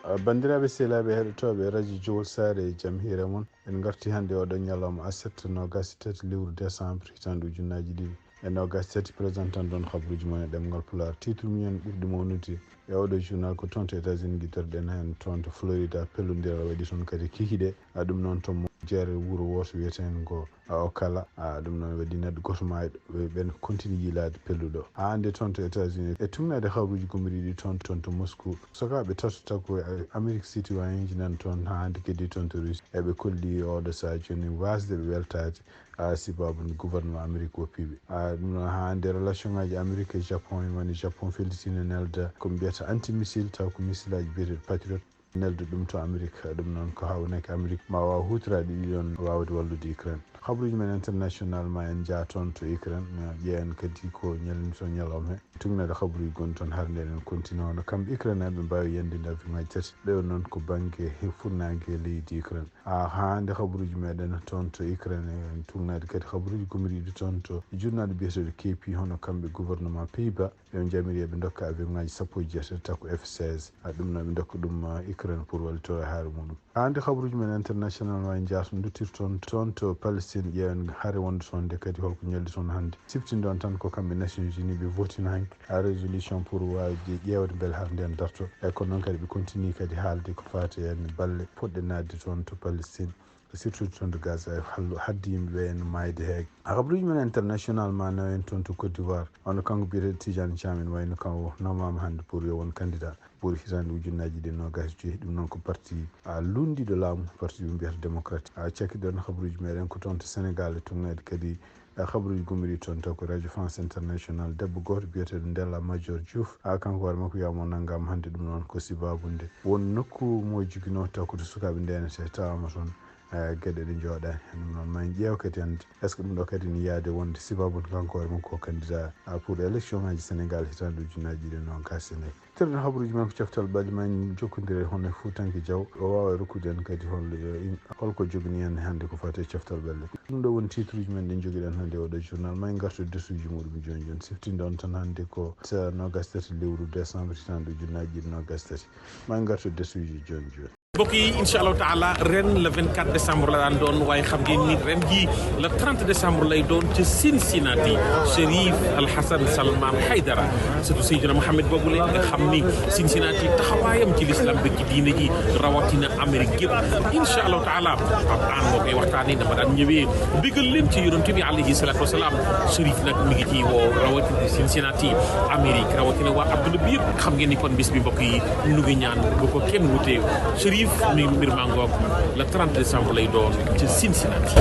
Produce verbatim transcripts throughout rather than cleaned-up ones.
Banndiraaɓe sehilaaɓe heɗotooɓe radio Jowol Saare, e jam hiire mon. En ngarti hannde oɗo ñalawma aset, noogas e tati lewru décembre, hitaande ujunnaaji ɗiɗi e noogas e tati. Présentant ɗon habaruuji mon e ɗemngal Pulaar. Titre mum en ɓurɗi mawnude e oɗo journal ko toon to États-Unis, giddorɗen heen toon to Florida, pellondiral waɗi toon kadi kikiɗe. A ɗum noon to mo jeere wuro wooto wiyeteengo a o kala, a ɗum noon waɗi neɗɗo gooto maayɗo, ɓe, ɓen continue yiilaade pelluɗo. Haa hannde toon to États-Unis, e tugnaade habaruuji gomriiɗi toon, toon to Moscou, sukaaɓe tato tago e Amérique citoyenji nan toon, haa hannde kadi toon to Russie, eɓe kolli oɗo sahaa jooni waasde ɓe weltaade, a sibabu nde gouvernement Amérique woppiiɓe. A ɗum noon haa hannde relation ngaaji Amérique e Japon, en woni Japon fellitii no nelda ko mbiyata anti-missile, taw ko missile aji biyeteeɗi Patriot. Nelda ɗum to Amérique. Ɗum noon ko hawnaki Amérique ma waaw huutoraade ɗiɗon waawde wallude Ukraine. Habaruuji men international ma en njaa toon to Ukraine, eh, ƴeewen kadi ko ñalni toon ñalawma he. Tugnaade habaruuji gonɗi toon har nden en continue hono kamɓe Ukraine en ɓe mbaawi yande nder avion aji tati. Ɗo noon ko bannge he funnaange leydi Ukraine. A haa nde habaruuji meɗen toon to Ukraine en tugnaade kadi habaruuji gomriiɗi toon to journal biyeteeɗo K P hono kamɓe gouvernement Pays-Bas. Ɓe njamiri eɓe ndokka avion ngaji sappo e jeetati taw ko F seize. A ɗum noon ɓe ndokka ɗum, uh, Ukraine pour wallitoro haare muɗum. Haa hannde habaruuji men international ma en njaha to nduttirton toon to Palestine, ƴeewen hare wonde toon nde kadi holko ñalli toon hannde. Siftinɗon tan ko kamɓe Nations Unies ɓe votina hanki a résolution pour waawde ƴeewde mbele hare nden darto. E kono noon kadi ɓe continue kadi haalde ko faati e balle poɗɗe naatde toon to Palestine. Surtout toon to Gaza, e hallu-, haddi yimɓe ɓe en maayde heege. Habaruuji men international ma nawen toon to Côte d'Ivoire. Ono kanko biyeteeɗo Tidiane Thiam en wayno kanko namama hannde pour yo won candidat pour hitaande ujunnaaji ɗiɗi e noogas e joyi. Ɗum noon ko parti, a, lunndiiɗo laamu, parti ɓe mbiyata démocratique. A, cakkiɗon habaruuji meɗen ko toon to Sénégal e tugnaade kadi, a, habaruuji gomriiɗi toon taw ko Radio France International. Debbo gooto biyeteeɗo Ndella Madior Diouf. A, kanko hoore makko wiyama o nanngama hannde. Ɗum noon ko sibabu nde won nokku mo joginoo taw ko to sukaaɓe ndenete tawama toon. Eh, geɗe ɗe njooɗaani. Ɗum noon, ma en ƴeew kadi hannde, est-ce que ɗum ɗo kadi ne yaade wonde sibabu kanko hoore makko ko candidat, ah, pour élection ngaji Sénégal hitaande ujunnaaji ɗiɗi e noogas e nayi. Terɗen habaruuji men ko caftal ɓalli, ma en jokkondire hono e Fuutanke Jaw, o waawa rokkude en kadi hol, eh, in-, holko jogini en hannde ko faati e caftal ɓalli. Ɗum ɗo woni titre uji men ɗi njogiɗen hannde e oɗo journal, ma en ngartu e desuuji muɗum jooni jooni. Siftinde on tan hannde ko sa-, noogas e tati lewru décembre hitaande ujunnaaji ɗiɗi e noogas e tati. Ma en ngartu e desuuji jooni jooni. Mbokk yi, incha allahu taala, ren le vingt-quatre décembre la daan doon, waaye xam ngeen ni ren jii le trente décembre lay doon ca Cincinnati. Chérif Al Hassan Salman Haydara, surtout Seydina Mohamed boobu la nga xam ni Cincinnati taxawaayam ci l'islam bi, ci diine ji, rawatina Amérique gépp. Incha allahu taala, Pape Hann moo koy waxtaanee, dama daan ñëwee bégal leen ci yonent bi alayhi salaatu wasalaam. Chérif nag mi ngi ciy woo rawatina Cincinnati, Amérique, rawatina waa adduna bi yëpp. Xam ngeen ni kon bis bi, mbokk yi, nu ngi ñaan bu ko kenn wutee. Chérif, mi mbir maa ngoog, le trente décembre lay doon ca Cincinnati.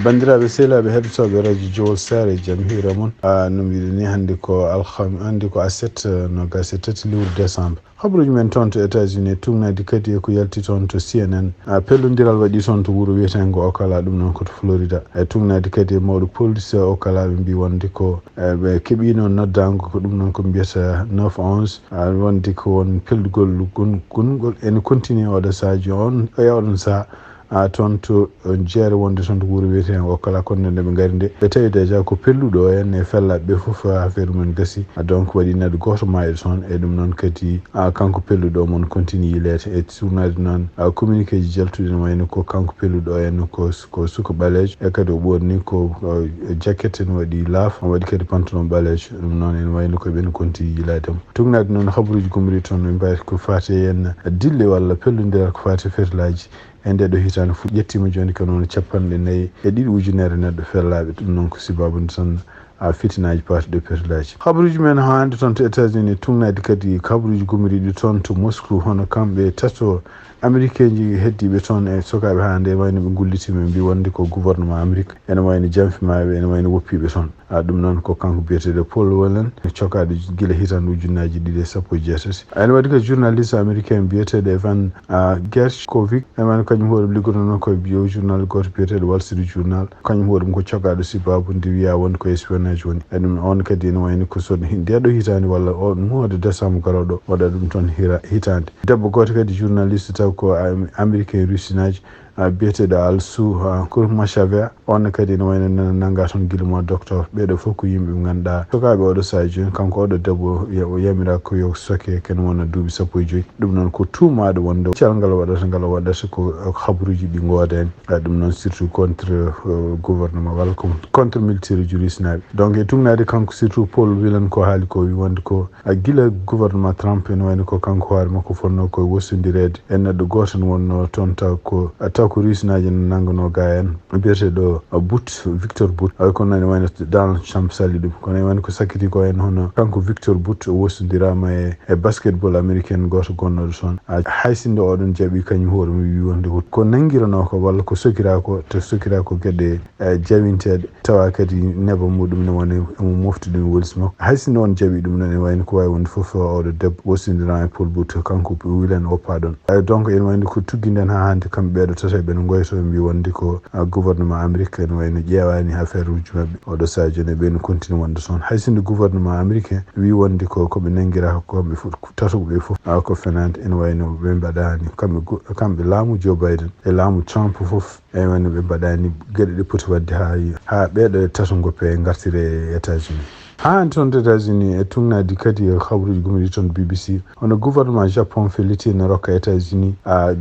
Banndiraaɓe sehilaaɓe heɗotooɓe radio Jowol Saare, jam hiira mon. A, no mbiɗen ni, hannde ko alham-, hannde ko aset, eh, noogas e tati lewru décembre. Habaruuji men toon to États-Unis, tugnaade kadi e ko yalti toon to C N N. A, pellondiral waɗi toon to wuro wiyeteengo Ocala, ɗum noon ko to Florida. E tugnaade kadi e mawɗo police Ocala, ɓe mbi wonde ko, e, ɓe keɓino noddaango, ko ɗum noon ko mbiyata neuf onze. A, wonde ko won pellugol gon-, gongol ene continue oɗo sahaa jooni on, e oɗon sahaa. A, toon to, eh, jeere wonde toon to wuro wiyeteengo Ocala, kono nde ɓe ngari nde, ɓe tawi déjà ko pelluɗo o en e fellaaɓe ɓe fof, a, affaire mum en gasi. A, donc waɗi neɗɗo gooto maayɗo toon, e ɗum noon kadi, a, kanko pelluɗo o mon continue yiileede. E suunaade noon, a, communiqué ji jaltuɗi no wayno ko kanko pelluɗo o en ko, ko suka ɓaleejo, e kadi o ɓorni ko, o, jacket ene waɗi laaf, o waɗi kadi pantalon ɓaleejo. Ɗum noon ene wayno ko ɓen continue yiilaade mo. Tugnaade noon habaruuji gomriiɗi toon no mbawi ko faati e en dille walla pellondiral ko faati e fetelaaji. E nde ɗo hitaande fu-, ƴettiima jooni ko noon capanɗe nayi e ɗiɗi ujunere neɗɗo fellaaɓe. Ɗum noon ko sibaabu nde tan, a, fitinaaji paati ɗo petelaaji. Habaruuji men haa hannde toon to États-Unis, tugnaade kadi habaruuji gomriiɗi toon to Moscou, hono kamɓe tato Américain ji heddiiɓe toon e sukaaɓe haa nde wayno ɓe ngullitiima, ɓe mbi wonde ko gouvernement Amérique, ene wayno janfimaaɓe, ene wayno woppiiɓe toon. A, ɗum noon ko kanko biyeteeɗo Paul Whelan, cokaaɗo gila hitaande ujunnaaji ɗiɗi e sappo e jeetati. Ene waɗi ko journaliste américain biyeteeɗo Evan, a, Gershkovich, ene wayno kañum hoore liggotonoo ko e journal gooto biyeteeɗo Wall Street Journal. Kañum hoore mum ko cokaaɗo sibaabu nde wiyaa wonde ko espionnage woni. E ɗum, on kadi ene wayno ko so ndeeɗo hitaande walla o mois de décembre garooɗo, waɗa ɗum toon hira-, hitaande. Debbo gooto kadi journaliste taw ko am-, américain rusinaajo, biyeteeɗo Alsu Kurmashavia. On kadi ene wayno nana nannga toon gila mois d' octobre. Ɓeeɗo fof ko yimɓe ɓe ngannduɗaa sokaaɓe oɗo sahaa jooni. Kanko oɗo debbo o yamira ko yo soke ken wona duuɓi sappo e joyi. Ɗum noon ko tuumaaɗo wonde calngal waɗata ngal o waɗata ko habaruuji ɗi ngoodani. Ɗum noon surtout contre gouvernement walla ko contre militaire uji russe naaɓe. Donc e tugnaade kanko surtout Paul Whelan ko haali ko wi wonde ko gila gouvernement Trump ene wayno ko kanko hoore makko fotnoo koye wostondireede e neɗɗo gooto ne wonnoo toon taw ko taw ko russe naajo ne nannganoo ga en biyeteeɗo Butt, Victor Butt. Ay kono ene wayno Donald Trump sali ɗum, kono ene wayno ko sakkiti ko en hono kanko Victor Butt o wostondiraama e e basketball américain gooto gonnooɗo toon. Hay sinno oɗon jaɓi kañum hoore mum wi wonde ko ko nanngiranoo ko walla ko sokiraa ko te sokiraa ko geɗe jawinteeɗe tawa kadi neeba muɗum ne woni emo mofti ɗum e wolis makko. Hay sinno on jaɓi ɗum noon ene wayno ko wawi wonde fof oɗo debbo wostindiran e Paul Butt kanko Whelan oppa ɗon. Donc ene wayno ko tugginden ha hannde kamɓe ɓeeɗo tato ɓe no goyto ɓe mbi wonde ko gouvernement amérique ene wayno ƴeewani affaire uji maɓɓe oɗo sadio ne ɓe no continue wonde toon. Hay sinno gouvernement américain wi wonde ko koɓe nanngira ko kamɓe fof tatoɓe ɓe fof ko fenande ene wayno ɓe mbaɗani kamɓe kamɓe laamu Joe Biden e laamu Trump fof. Eywa no ɓe mbaɗani geɗe ɗe poti waɗde ha ha ɓeeɗo e tato ngo pe ngartire e États-Unis. Ha hannde toon to États-Unis e tugnaadi kadi e habaruuji gummiɗi toon B B C hono gouvernement Japon felliti ne rokka États-Unis a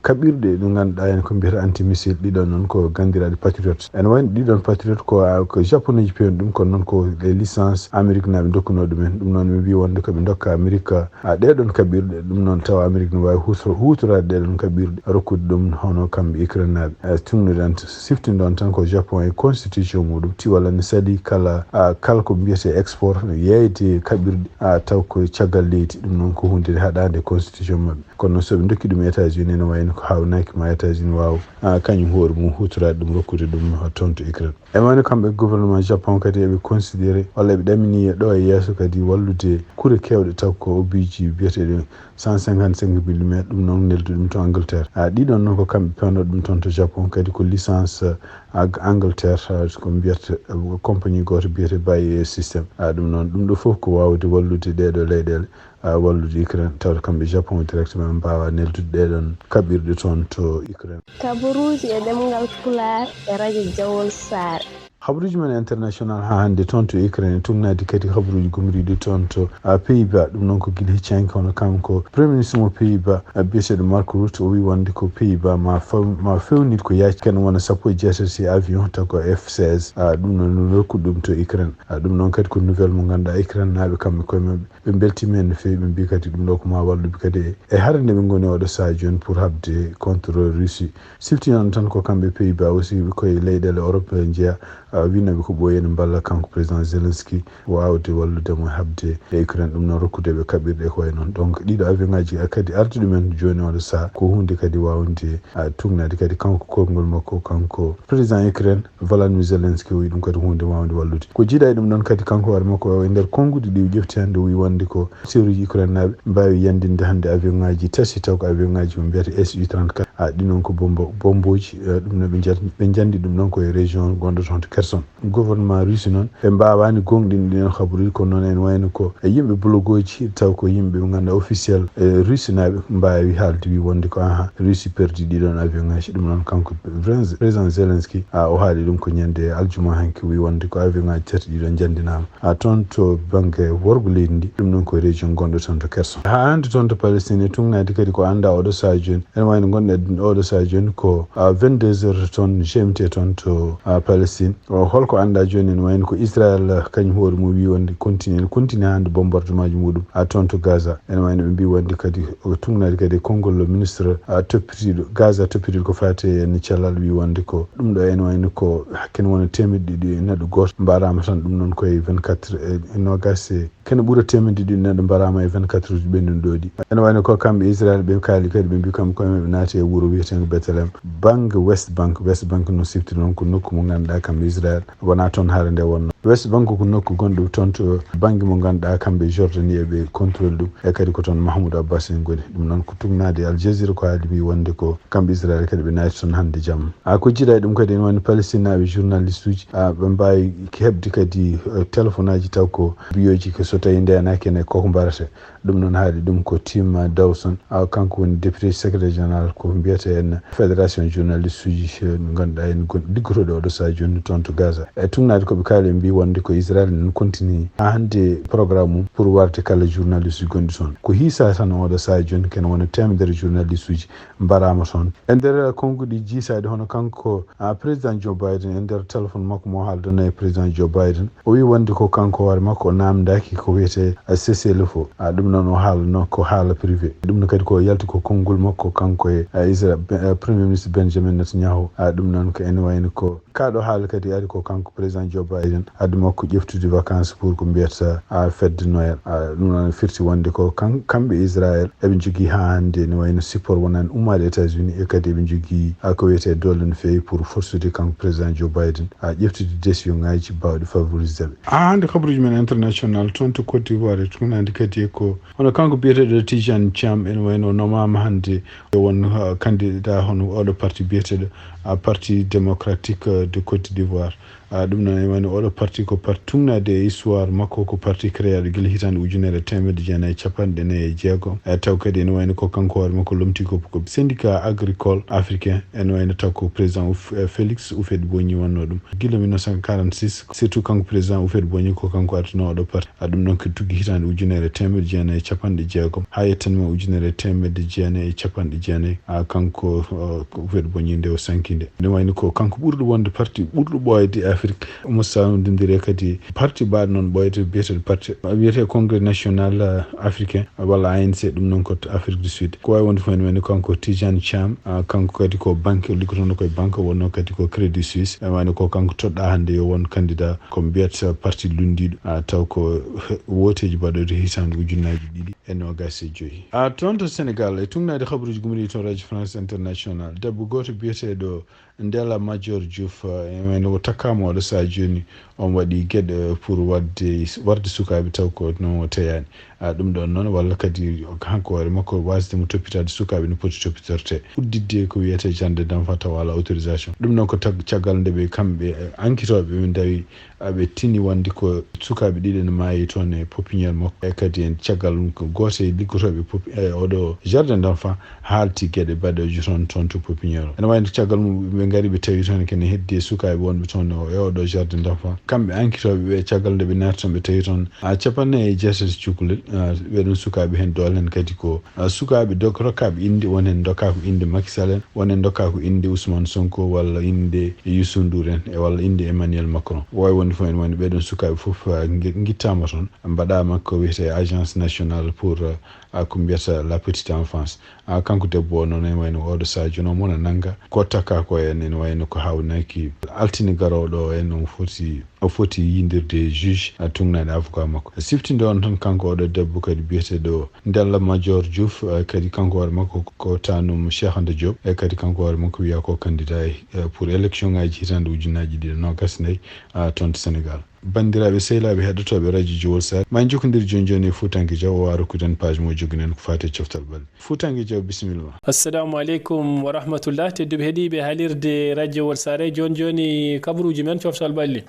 kaɓirɗe ɗe ngannduɗaa en ko mbiyata antimissile ɗiɗon noon ko ganndiraaɗe patriote ene wayno ɗiɗon patriote ko ko japoneeji pewni ɗum kono noon ko e licence Amérique naaɓe ndokkunoo ɗumen ɗum noon ɓe mbi wonde ko ɓe ndokka Amérique a ɗeɗon kaɓirɗe ɗum noon tawa Amérique no wawi huutoraade ɗeɗon kaɓirɗe rokkude ɗum hono kamɓe Ukraine naaɓe. Tugnude tan siftinde on tan ko Japon e constitution muɗum ti walla ne sali kala kala ko mbiyete export no yeeyde kaɓirɗe taw ko caggal leydi ɗum noon ko hunde haɗande constitution maɓɓe kono noon soɓe dokki ɗum États-Unis ne wayno ko hawnaki ma États-Unis wawa kañum hoore mum huutoraade ɗum rokkude ɗum toon to Ukraine. E wayno kamɓe gouvernement Japon kadi eɓe considéré walla eɓe ɗamini ɗo e yeeso kadi wallude kure kewɗe taw ko obiiji biyeteɗe cent cinquante cinq millimétre ɗum noon neldu ɗum to Angleterre. A ɗiɗon noon ko kamɓe pewno ɗum toon to Japon kadi ko licence Angleterre ko mbiyata compagnie goto biyete Baye System. A ɗum noon ɗum ɗo fof ko wawde wallude ɗeɗo leyɗele wallude Ukraine tawde kamɓe Japon directement mbawa neldude ɗeɗon kaɓirɗe toon to Ukraine. Kabaruuji e ɗemngal Pulaar e rajo Jawol Saare. Habaruuji men international ha hannde toon to Ukraine e tugnaadi kadi habaruuji gumriiɗi toon to Pays-Bas ɗum noon ko gila heccanke hono kanko premier ministre mo Pays-Bas biyeteeɗo Mark Rutte o wi wonde ko Pays-Bas ma few ma fewnit ko yaaci ken wona sappo e jeetati avion taw ko F seize ɗum noon no rokkude ɗum to Ukraine. Ɗum noon kadi ko nouvelle mo ngannduɗaa Ukraine naaɓe kamɓe koye maɓɓe ɓe mbeltiima heen no feewi ɓe mbii kadi ɗum ɗo ko ma walluɓe kadi e hare nde ɓe ngoni oɗo sahaa jooni pour haɓde contre Russie. Sifti noon tan ko kamɓe Pays-Bas aussi koye leyɗeele Europe njeya winnoɓe ko ɓooyi ene mballa kanko président Zelensky waawde wallude mo haɓde e Ukraine ɗum noon rokkude ɓe kaɓirɗe ko wayi noon donc ɗiɗo avion ngaji kadi ardi ɗumen jooni oɗo sahaa ko hunde kadi wawnde tugnaade kadi kanko konngol makko kanko président Ukraine Volodymyr Zelensky o wi ɗum kadi hunde wawde wallude ko jiiɗa e ɗum ɗon kadi kanko hoore makko o e nder konnguɗi ɗi o ƴefti hannde o wi wonde ko seruji Ukraine naaɓe mbawi yandinde hannde avion ngaji tati taw ko avion ngaji ko mbiyata S U trente-quatre a ɗi noon ko bombo bomboji ɗum no ɓe jandi ɗum ɗon ko e région gonɗo toon to Kherson. Gouvernement Russie noon ɓe mbawani gonɗinde ɗen habaruji kono noon en wayno ko e yimɓe blogoji taw ko yimɓe ɓe ganduɗa officiel e Russie naaɓe mbawi haalde wi wonde ko aha Russie perdi ɗiɗon avion ngaji ɗum noon kanko président Zelensky a o haali ɗum ko ñande aljuma hanki wi wonde ko avion ngaji tati ɗiɗon jandinama a toon to bangge worgo leydi ndi ɗum noon ko région gonɗo toon to Kherson ha hande toon to Palestine e tugnaade kadi ko anda oɗo sahaa jooni ene wayno gonɗo e oɗo sahaa jooni ko vingt-deux heures toon G M T toon to Palestine. Holko anndaa jooni ene wayno ko Israel kañum hoore mum wii wonde continue ene continue hannde bombardement ji muɗum a toon to Gaza ene wayno ɓe mbii wonde kadi o tugnaade kadi e konngol ministre toppitiiɗo Gaza toppitiiɗo ko faati e cellal wii wonde ko ɗum ɗo ene wayno ko hakkene wona teemedde ɗiɗi e neɗɗo gooto mbaɗaama tan ɗum noon koye vingt-quatre e noogaas e kene ɓura teemedde ɗiɗi neɗɗo mbaɗaama e vingt-quatre uji ɓennuɗi ɗo ɗi ene wayno ko kamɓe Israel ɓe kaali kadi ɓe mbii kamɓe koye maɓɓe naati e wuro wiyeteego Bethlehem bannge West Bank West Bank no sifti noon ko nokku mo ngannduɗaa kamɓe Israel wonaa toon hare nde wonno. West Bank ko nokku gonɗo toon to bannge mo ngannduɗaa kamɓe Jordanie eɓe contrôle ɗum, e kadi ko toon Mahmoud Abbas en ngoni. Ɗum noon ko tugnaade Al Jazeera ko haali mbi wonde ko kamɓe Israel kadi ɓe naati toon hannde jamma. A ko jiiɗa e ɗum kadi ene woni Palestine naaɓe journaliste uji, a, ɓe mbaawi heɓde kadi, eh, téléphone aji taw ko biyooji ko so tawi ndeenaaki ene koko mbarata. Ɗum noon haali ɗum ko Tim Dawson, a, kanko woni député secrétaire général ko mbiyetee en Fédération journaliste uji, eh, ngannduɗaa en gon-, liggotooɗo oɗo sahaa jooni toon to Gaza. E tugnaade ko ɓe kaali ɓe mbi wonde ko Israel ene continue haa hannde programme mum pour warde kala journaliste uji gonɗi toon. Ko hiisa tan oɗo sahaa jooni kene wona teemedere journaliste uji mbaraama toon. E nder konnguɗi jiisaaɗi hono kanko, a, président Joe Biden e nder téléphone makko mo haaldanno e président Joe Biden, o wi wonde ko kanko hoore makko o naamndaaki ko wiyetee, a, cessez-le-feu. A, ɗum noon o haalno ko haala privé. Ɗum noon kadi ko yalti ko konngol makko kanko e, a, Isra-, Be-, a, Premier Ministre Benjamin Netanyahu. A, ɗum noon ko ene wayno ko kaɗo haala kadi ari ko kanko président Joe Biden, addu makko ƴeftude vacances pour ko mbiyata, a, fedde Noël. A, ɗum noon firti wonde ko kan-, kamɓe Israel eɓe njogii haa hannde ne wayno support wonani ummaade États-Unis e kadi eɓe njogii, a, ko wiyetee doole no feewi pour forsude kanko président Joe Biden, a, ƴeftude décision ngaji baawɗi favorisde ɓe. A, hannde kabaruuji men international toon to Côte d'Ivoire e tugnaade kadi e ko hono kanko biyeteeɗo Tidiane Thiam ene wayno nomaama hannde e won, a, candidat hono oɗo parti biyeteeɗo, a, Parti Démocratique, a, de Côte d'Ivoire. A, ɗum noon ene wayno oɗo parti ko parti tugnaade e histoire makko, ko parti créaɗo gila hitaande ujunere e teemedde jeenayi e capanɗe nayi e jeegom. E taw kadi ene wayno ko kanko hoore makko lomti ko, ko syndicat agricole africain, ene wayno taw ko président Uf-, eh, Félix Houphouët-Boigny wonno ɗum. Gila mille neuf cent quarante-six, surtout kanko président Houphouët-Boigny ko kanko artuno oɗo parti. A, ɗum noon ko tuggi hitaande ujunere e teemedde jeenayi e capanɗe jeegom, haa yettanma ujunere e teemedde jeenayi e capanɗe jeenayi, a, kanko, o, ko Houphouët-Boigny nde o sankinde. Ene wayno ko kanko ɓurɗo wonde parti ɓurɗo ɓooyde e Afrik. Omo sawndondiri kadi parti baaɗo noon ɓooyde biyeteeɗo parti wiyetee Congrès National, a, Africain, walla A N C, ɗum noon ko to Afrique du Sud. Ko waawi wonde fof ene wayno kanko Tidiane Thiam, a, kanko kadi ko banque, o liggotoono koye banque, wonno kadi ko Credit Suisse. Ene wayno ko kanko toɗɗaa hannde yo won candidat ko mbiyata parti lunndiiɗo, a, taw ko wooteeji baɗooɗi hitaande ujunnaaji ɗiɗi e noogaas e joy. A, toon to Sénégal, e tugnaade habaruuji gumriiɗi toon Radio France International, debbo gooto biyeteeɗo Ndella Madior Diouf, a, ene wayno o takkaama oɗo sahaa jooni, omo waɗi geɗe pour waɗde, warde sukaaɓe taw ko noon o teyaani. A, ɗum ɗoon noon walla kadi kanko hoore makko waasde mo toppitaade sukaaɓe no poti toppitortee. Udditde ko wiyetee jardin d'enfants tawa alaa autorisation. Ɗum noon ko tag-, caggal nde ɓe kamɓe, e, ankitooɓe ɓe ndawi, a, ɓe tini wonde ko sukaaɓe ɗiɗo ne maayi toon e pépinière makko. E kadi en caggal ɗum ko gooto e liggotooɓe pop-, e oɗo jardin d'enfants haalti geɗe baɗooje toon, toon to pépinière o. Ene wayno caggal mum ɓe ngari ɓe tawi toon kene heddi e sukaaɓe wonɓe toon o e oɗo jardin d'enfants. Kamɓe ankitooɓe ɓe caggal nde ɓe naati toon ɓe tawi toon, a, capanɗe nayi e jeetati cukalel, a, ɓee ɗoon sukaaɓe heen doole heen kadi ko, a, sukaaɓe dok-, rokkaaɓe innde, won heen ndokkaa ko innde Macky Sall en, won heen ndokkaa ko innde Ousmane Sonko walla innde Youssou Ndour en, e walla innde Emmanuel Macron. Waawi wonde fof ene wayno ɓee ɗoon sukaaɓe fof, a, ngi-, ngittaama toon, mbaɗaama ko wiyetee Agence Nationale pour, a, ko mbiyata la petite enfance. A, kanko debbo o noon ene wayno oɗo sahaa jooni omo nannga ko takkaa ko en, ene wayno ko haawnaki altine garooɗo o en omo foti, o foti yiydirde e juge, a, tugnaade avocat makko. Siftinde on tan kanko oɗo debbo kadi biyeteeɗo Ndella Madior Diouf, a, kadi kanko hoore makko ko taanum Cheikh Anta Diop, e kadi kanko hoore makko wiyaa ko candidat e, e, pour élection ngaji hitaande ujunnaaji ɗiɗi e noogaas e nayi, a, toon to Sénégal. Banndiraaɓe, sehilaaɓe heɗotooɓe Radio Jowol Saare, ma en njokkondir jooni jooni e Fuutanke Jaw, o waaro kuden page mo joguinen ko faati e coftal ɓalli. Fuutanke Jaw, bisimilla ma. Assalamu aleykum wa rahmatullah. Tedduɓe heɗiiɓe haalirde Radio Wol Saare, jooni jooni kabaruuji men coftal ɓalli.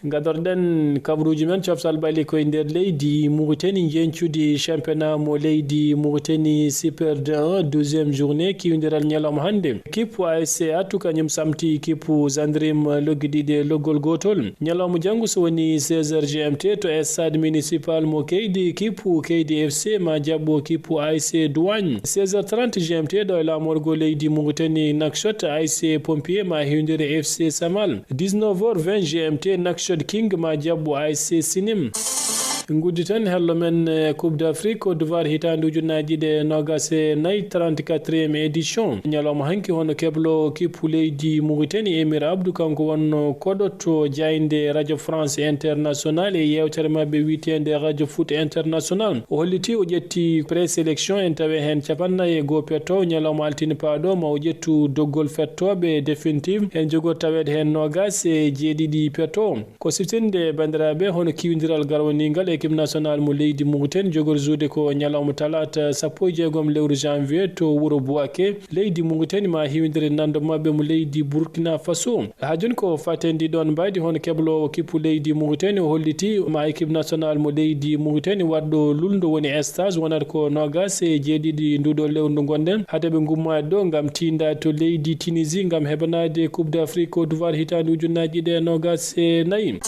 Gadorɗen kabaruuji men coftal ɓalli koye nder leydi Mauritanie, njeñcudi championnat mo leydi Mauritanie Super D un, douzième journée, kiwindiral ñalawma hannde. Kippu A S C Attu kañum samti kippu Gendarme loggi ɗiɗi e loggol gootol. Ñalawma janngo so woni seize heures G M T to stade municipal mo Keydi, kippu Keydi F C ma jaɓɓo kippu A S C Douane. Seize heures trente G M T ɗo e laamorgo leydi Mauritanie, Nouakchott A S C Pompier ma hewndire F C Samal. Dix-neuf heures vingt G M T Nouakchott King ma jaɓɓo A S C Sinim. Nguddi tan hello men e Coupe d'Afrique Côte d'Ivoire hitaande ujunnaaji ɗiɗi e noogaas e nayi, trente-quatrième édition. Ñalawma hanki hono kebloowo kippu leydi Mauritanie Emir Abdou, kanko wonno koɗo to jaaynde Radio France International e yeewtere maɓɓe wiyeteende Radio Foot International. O hollitii o ƴetti présélection en tawi heen capannay e goo pettoowo ñalawma altine paaɗo ma o ƴettu doggol fettooɓe définitive en jogor taweede heen noogaas e jeeɗiɗi pettoowo. Ko siftinde banndiraaɓe hono kiwindiral garwaniingal équipe national mo leydi Mauritanie jogori juude ko ñalawma talaata sappo e jeegom lewru janvier to wuro Bouaké. Leydi Mauritanie ma hiwindire nando maɓɓe mo leydi Burkina Faso. Haa jooni ko faten ndi ɗoon mbaydi hono kebloowo kippu leydi Mauritanie o holliti ma équipe national mo leydi Mauritanie waɗɗo lulndo woni stage wonata ko noogaas e jeeɗiɗi nduɗo lewru ndu ngonɗen hade ɓe ngummaade ɗo ngam tiinda to leydi Tunisie ngam heɓanaade Coupe d'Afrique Côte d'Ivoire hitaande ujunnaaji ɗiɗi e noogaas e nayi.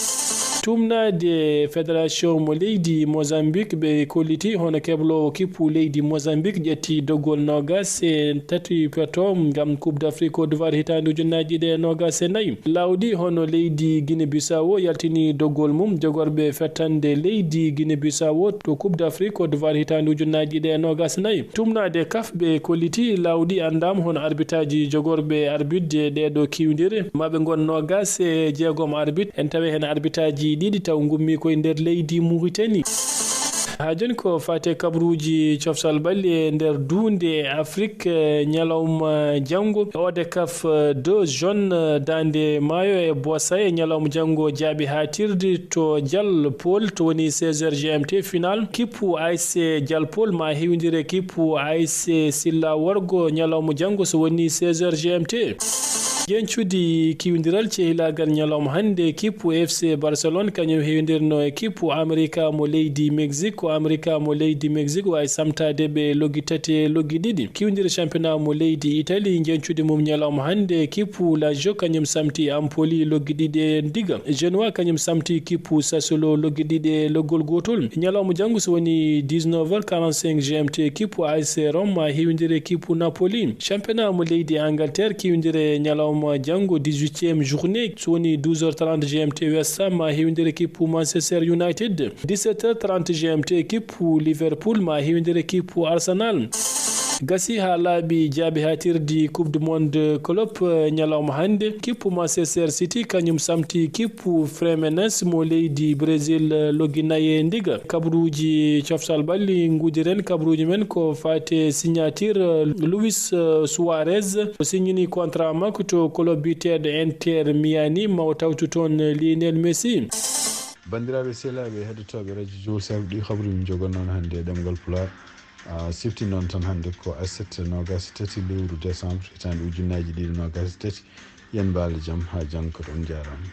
Tumnaade fédération mo leydi Mozambique ɓe kolliti hono kebloowo kippu leydi Mozambique ƴetti doggol noogaas e tati peto ngam Coupe d'Afrique Côte d'Ivoire hitaande ujunnaaji ɗiɗi e noogaas e nayi. Lawɗi hono leydi Guinée Bissau yaltini doggol mum jogorɓe fettande leydi Guinée Bissau to Coupe d'Afrique Côte d'Ivoire hitaande ujunnaaji ɗiɗi e noogaas e nayi. Tumnaade kaf ɓe kolliti lawɗi anndaama hono arbitaaji jogorɓe arbitde ɗeeɗo kiwndire maɓe ngon noogaas e jeegom arbit en tawi heen arbitaaji ɗiɗi taw ngummi koye nder leydi Mauritanie. Haa jooni ko faate kabruuji coftal ɓalli e nder duunde Afrik ñalawma janngo odekaf deux zone daande maayo e bosa e ñalawma janngo jaaɓi haatirde to Jal Pol to woni seize heures G M T final kippu A S C Jal Pol ma hewindire kippu A S C Silla Worgo ñalawma janngo so woni seize heures G M T. Jencudi kiwindiral cehilaagal ñalawma hannde kippu F C Barcelone kañum hewindirno e kippu Amerika mo leydi Mexique ko Amerika mo leydi Mexique wawi samtade ɓe loggi tati e loggi ɗiɗi kiwindire championnat mo leydi Italie jencudi mum ñalawma hannde kippu Lazio kañum samti Empoli loggi ɗiɗi e ndiga Genoa kañum samti kippu Sassuolo loggi ɗiɗi e loggol gotol ñalawma janngo so woni dix-neuf heures quarante-cinq G M T kippu A S C Rome ma hewindire kippu Napoli championnat mo leydi Angleterre kiwindire ñalawma janngo dix-huitième journée so woni douze heures trente G M T West Ham ma hewindire kippu Manchester United dix-sept heures trente G M T kippu Liverpool ma hewindire kippu Arsenal. Gasi haa laaɓi jaabi haatirdi Coupe du Monde Club ñalawma hannde kippu Manchester City kañum samti kippu Fluminense mo leydi Brésil loggi nayi e ndiga. Kabruuji coftal ɓalli ngudiren kabruuji men ko faate signature Luis Suarez o signini contrat makko to club biyeteeɗo Inter Miami ma o tawtu toon Lionel Messi. Banndiraaɓe sehilaaɓe heɗotooɓe radio Jowsal ɗi habri min jogonnoon hannde e ɗemngal Pulaar. Sifti noon tan hannde ko aset noogaas e tati lewru décembre hitaande ujunnaaji ɗiɗi noogaas e tati. Yen mbaali jam haa janngo kadi on njaaraama.